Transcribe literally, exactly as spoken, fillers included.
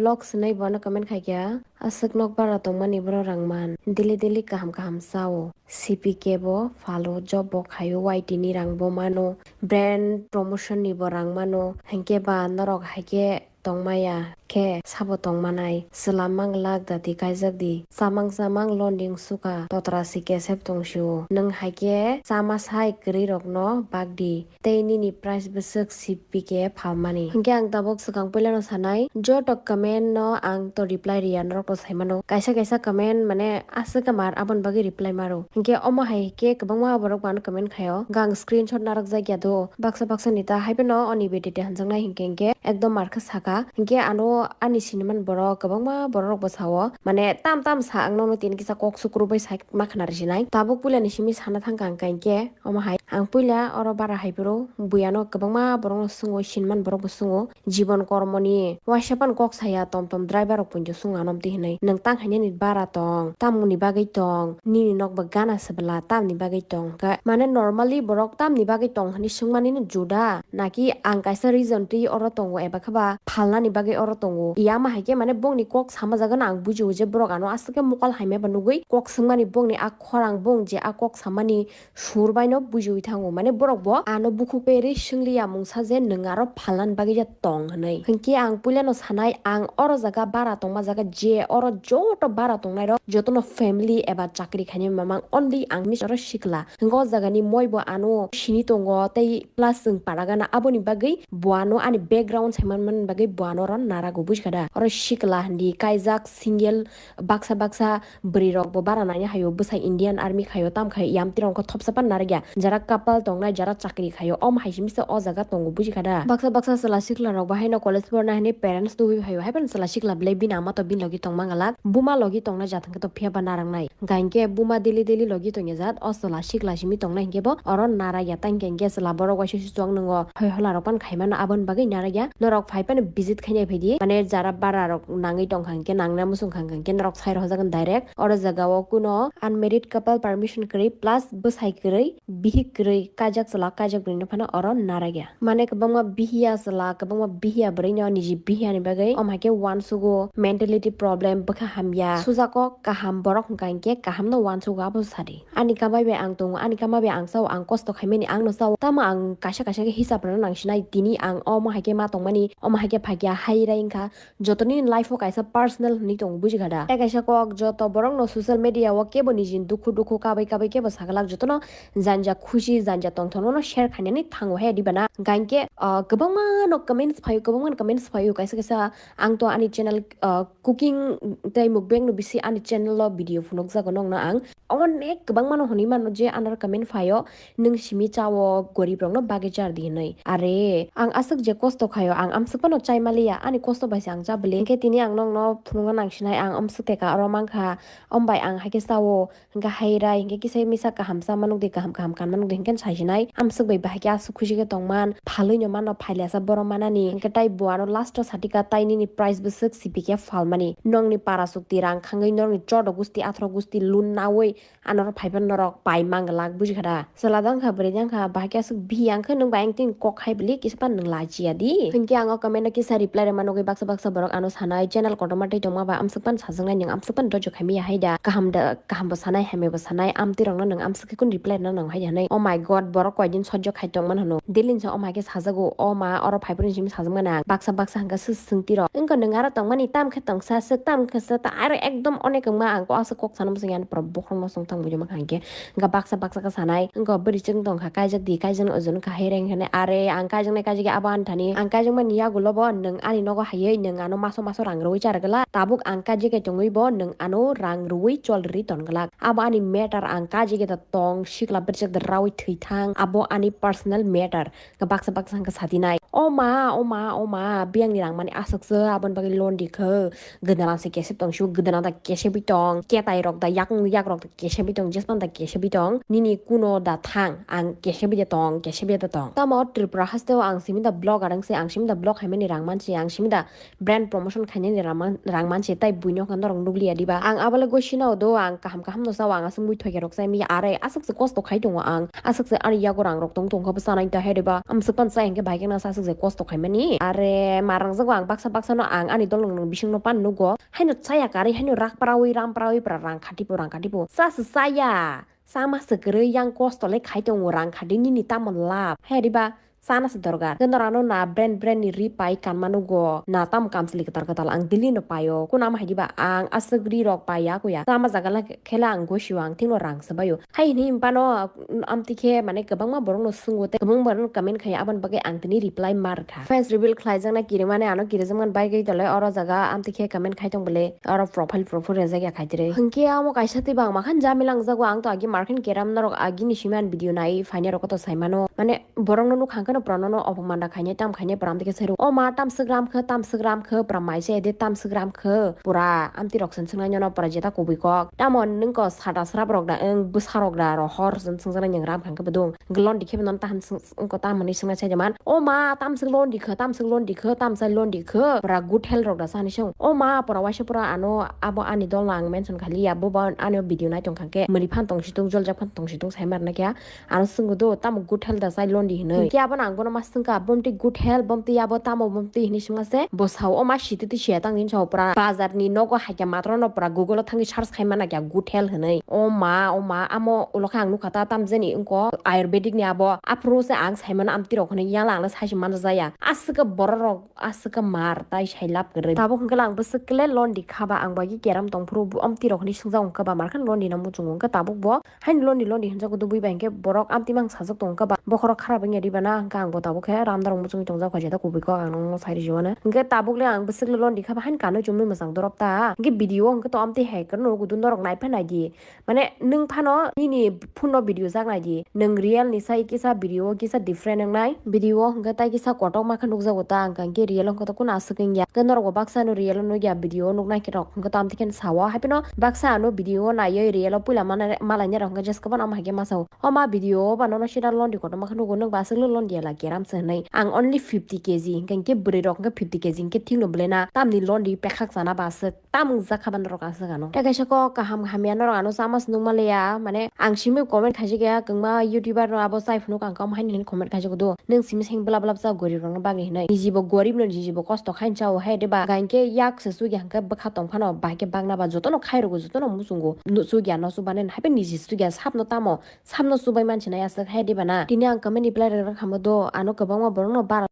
Vlog swnai bo ano comment khaikha, aswk nok bara tongmani boro rang man. Daily daily kaham kaham chao. C P K bo phalo, job bo khaio, Y T ni rang bo mano, brand promotion ni bo rang mano. Hinkhe ba norok haikhe tongmaya khe sabo tongmanai. Chwla mang lak dati kaijak di. Chamang chamang londing suka, totra si kesep tongsio. Nwng haikhe chama sai kwrwi rokno bak di. Tei nini price bwswk C P K phalmani. Hinkhe ang tabuk swkang puilano sanai, joto comment no ang to reply riya, norok to saimano. Kaisa kaisa comment mane aswk khe mar, aboni bagwi reply maro. Hinkhe omo hai khe kwbangma borok bo ano comment khaio. Hinkhe ang screenshot narwk jak ya do. Baksa baksa ni ta haiphano oni bedete hanjaknai hinkhe hinkhe ekdom mar khe saka. Hinkhe ano ani siniman borok kwbangma borok rok bo sao. Mane tam tam sa ang nono tini kisa kok sukru bai sai ma khna rwsinai. Tabuk puilani simi sana thangkha ang khe hinkhe. Omo hai ang puila oro bara hai phuru buiano kwbangma borokno swngo, sinman borok bo swngo, jibon kormoni waisa phano kok saya, tom tom driver rok punjo swngo ano amtwi hinwi, nwng tang hainani bara tong, tamoni bagwi tong, nini nok bo gana se bwla, tamni bagwi tong? Hinkhe mane normally borok tamni bagwi tong hinwi swngmani no juda, naki ang kaisa reason twi oro tongo eba khe ba phalnani bagwi oro tongo? Yama hai khe mane bongni kok sama jagano ang bujio je borok ano aswk khe mokol hamya ba nugwi kok swngmani bongni a khorang, bong je a kok samani sur bai no bujiwi thango. Mane borok bo ano bukhuk perwi swngliya mungsa je nwng aro phalnani bagwi ya tong hinwi. Hinkhe ang puilano sanai, ang oro jaga bara tongma jaga je oro joto bara tongnai rok jotono family eba chakri khainai mamang only ang misa oro sikla. Hinkhe o jagani moi bo ano sini tongo tei plus chwng para gana, aboni bagwi bo ano ani background saimanmani bagwi bo ano oro narago, bujikha da? Oro sikla hindi kaijak single, baksa baksa bwrwi rok bo bara nani haio, bwsai Indian Army khaio, tam khaio, yamtwi rok wngkha thopsa phano narwkya. Jara couple tongnai, jara chakri khaio, omo hai simi se o jaga tongo, bujikha da? Baksa baksa chwla sikla rok bo haino college porna hinwi parents tubui phaio, haiphano chwla sikla belai bini ama to bini logi tongma galak, buma logi tongnai jat hinkhe to phiya ba narwknai. Hinkhe buma daily daily logi tongya jat, o chwla sikla simi tongnai hinkhe bo oro narwkya, tang hinkhe hinkhe chwla borok waisa se chuwak nwngo, hoi hola rok phano khaimano, aboni bagwi narwkya. Norok phai phano visit khainai phaidi, mane jara bara rok nangwi tongkha hinkhe, nangna muchung kha hinkhe norok sai rohorjagani direct. Oro jaga o kuno unmarried couple permission kwrwi plus bwsai kwrwi, bihik kwrwi, kaijak chwla kaijak bwrwi no phano oro narwkya. Mane kwbangma bihiya chwla, kwbangma bihiya bwrwi no niji bihiya ni bagwi omo hai khe uansugo, mentality problem, bwkha hamya, suja kok kaham borok hwnkha hinkhe kaham no uansugo, abo sadi. Ani kamai bai ang tongo, ani kamai bai ang chao, ang kosto khaimani ang no chao, tamo ang kaisa kaisa khe hisab rwna nang sinai, tini ang omo hai khe ma tongmani, omo hai khe phakya hai rai wngkha. Jotoni life o kaisa personal hinwi tongo, bujikha da? Tei kaisa kok, joto borok no social media o kebo nijini dukhu dukhu kabai kabai kebo saglak, jotono janja khusi janja tongthokno no share khainani thango he, diba na? Hinkhe, ah, kwbangma no comments phaio, kwbangma no comments phaio, kaisa kaisa ang to ani channel, ah, cooking tei mukbang no bisi ani channel o video phunukjago nokno ang. Onek kwbangma no hwnwi mano je ano comment phaio, "Nwng simi chao, gorib rokno bagwi char di," hwnwi. Are, ang aswk je kosto khaio, ang amswk phano chai maliya, ani kosto bai se ang cha bwle. Hinkhe tini ang nokno phunukna nang sinai, ang amswk teka oro mankha, om bai ang hai khe chao, hinkhe hai rai, hinkhe kisa misa kaham cha manuk di, kaham kaham kan manuk di, hinkhe sai sinai, amswk bai bahai khe aswk khusi khe tongman, phalwi no mano, phailasa borok manani, hinkhe tai bo ano last o satika tai nini price bwswk sipikhe phalmani, nokni para sukti rang khangwi nokni chodo gusti athro gusti lun naui, Anoro phaiba norok pai manglak, bujikha da? Chwla dangkha, bwrwi dangkha, bahai khe aswk bihi ang khe nwng bai ang tini kok hai bwli kisa phano nwng lachiya di. Hinkhe ang o comment o kisa reply rwma nugwi baksa baksa borok ano sanai, channel kotorma tei tongma ba amswk phano sajaknai, nwng amswk phano dojo khaimaya hai da? Kaham da, kaham bo sanai, hamya bo sanai, amtwi rokno nwng amswk khe kunu reply rwna nang hai da hinwi. Oh my God, borok koi din sojjo khai tongmani hwno. Daily ni sa omo hai khe sajago, o ma oro phaiphuru ni simi sajakmani ang. Baksa baksa hwnkha swk swngtwi rok. Wngkha nwng aro tongmani, tam khe tongsa swk, tam khe swk, ta aro ekdom onek wngma ang kok aswk kok sana muchung ya, ani pura bokhorok no chwng tang bujo mankha hinkhe. Wngkha baksa baksa khe sanai, wngkha bwrwi chwng tongkha, kaijak di, kaijak no ojon wngkha hai reng hinwi. Are ang kaijaknai kaijak ya abo ani thani, ang kaijakmani yagulo bo nwng ani nogo haiwi nwng ano maso maso rang rwui char glak. Tabuk ang kaijak ya tongwi bo nwng ano rang rwui chol rwui ton glak. Abo ani matter, ang kaijak ya da tong, sikla bwrwijak da raui thwi thang, abo ani personal matter. Baksa baksa hwnkha satinai, "O ma, o ma, o ma, biyangni rang mani aswk se, aboni bagwi loan di khe, gwdana se kesep tong, sibo gwdana da kesebwi tong, ketai rok da yakung yak rok da kesebwi tong, jespan da kesebwi tong, nini kuno da thang, ang kesebwi de tong, kesebwi de tong." Tamo Tripura haste o ang simi da vlog arang se, ang simi da vlog haimani rang mansi, ang simi da brand promotion khainani rang man-, rang manse, tai buino khe norok nukliya diba? Ang abole gosino do, ang kaham kaham no sao, ang aswk mui thoikerok chai maya, are aswk se kosto khai tongo ang, aswk se ani yago rang rok tong tong khe bwsa nai ta hai diba? Amswk pan chai hwnkhe bai khe nang aswk se kosto khaimani, are ma rangjago ang baksa baksa no, ang ani dol rok bising no pan nugo, haino chaya karwi, haino rak prawi, ram prawi, pra rang khatipo, rang khatipo, cha se chaya. Chama se kwrwi, yang kosto le khai tongo, rang khadi nini tamo lab. Hai riba, chana se dorgar. Khe norano na brand brand ni ri pai kanma nugo, na tam kamchwlwi kwtal kwtal ang daily no paio. Kunam hai diba ang aswk ri rok pai ya kuya. Chama jaga le khela ang gosio, ang thikno rang se baio. Hai hini bano amtwi khe mane kwbangma borok no swngo tei kwbangma borok no comment khai, aboni bagwi ang tini reply ma rwkha. Face reveal khlaijaknai kirimani ano kirijakmani bagwi tole oro jaga amtwi khe comment khai tong bwle. Oro profile profile rejak ya khai tere. Hwnkhe amo kaisa tei bang makhan jamila wngjago, ang to agi markhen keram norok agini siman video nai phainai rok to saimano. Mane borok no nukha hwnkhe no pura nono opomanda khainai tam khainai pura amtwi khe sai rw. O ma tam swkram khe, tam swkram khe, pura mai se de tam swkram khe. Pura amtwi rok sen swngnai nono pura jeta kubui kok. Tamo nwng ko sata srap rok da, wng bwsa rok da ro hor sen swngjaknai nwng ram khan khe bodong. Londi khe bono tahan swng-, swng-, ko tamoni swngna chai man. O ma, tamswk londi kho, tamswk londi kho, tamsai londi kho. Pura good health rok da sani song. O ma, pura waisa pura ano, abo ani dol ang mention khali ya, bo ba ano video nai tong kha khe. Mani phan tong situng, joljak phan tong situng sai mar na kya. Ano swngwi do, tamo good health da sai londi hinwi. Kya bono ang bono ma swngkha, bomti good health, bomti abo tamo bomti hinwi swngma se. Bo sao, o ma siti ti siya tang din sao pura. Bazar ni nogo hai kya matro no pura Google o thangwi search khai mana kya good health hinwi. O ma, o ma, amo ulo khe ang nukha ta tam jani wngko ayurvedic ni abo. Aphuru se ang saimano amtwi rok hinwi yang lang le sai se manja jaya. Aswk borok rok aswk mar tai sai lab kwrwi. Tabuk hwnkhe lang bwswk le londi khaba ang bai keram tong phuru amtwi rok hinwi swngjak wngkha ba mar khe londi no muchungo wngkha tabuk bo. Haino londi londi hinjago dubui bai hwnkhe borok amtwi mang sajak tong wngkha ba bokhorok kharap wngya diba na hwnkhe ang bo tabuk khe ramda rok muchungwi tongjak kha jeta kubui kok ang nokno sai rwjio ano. Hwnkhe tabuk le ang bwswk le londi khaba haino kanwi chumui mwchang dorop ta. Hwnkhe video hwnkhe to amtwi hai kwrwno nugo norok nai pha nai di. Mane nwng phano nini phone no video jak nai di. Nwng real ni sai kisa video kisa different wngnai. Video hwnkhe tai kisa kotok ma khe nukjago ta ang khe real hwnkhe to kuno aswk wngya. Hwnkhe norok bo baksa no real nukya video nuknai khe rok hwnkhe to amtwi khe sao. Haipeno baksa ano video naiwi real o puila mana malainai rok hwnkhe jeska phano ama hai khe ma sao. O ma video o ba nono sida londi kotorma khe nugo, nwng ba aswk le londi ya la keram se hinwi. Ang only fifty K G hwnkhe, hwnkhe bwrwi rok hwnkhe fifty K G hwnkhe thikno bwlena tamni londi pekhak chana ba aswk. Tam wngjak kha ba norok aswk ano. Tei kaisa kok kaham hamya norok ano chama se nukma le ya, mane ang simi comment khaijak ya kwbangma YouTuber no abo chai phunuk ang kamo haini hini comment khaijak do. Nwng simi seng bwlap bwlap cha gorib rok no bagwi hinwi. Niji bo gorib no niji bo kosto khaini chao hai de ba. Hwnkhe yak se chukya hwnkhe bwkha tong phano bahai khe bagna ba jotono khai rwgo jotono muchungo. Chukya no chubanen haiphe niji chukya sapno tamo. Samno chubai mansinai aswk hai diba na? Tini ang comment reply rwrwk hambo do, ano kwbangma borokno bara.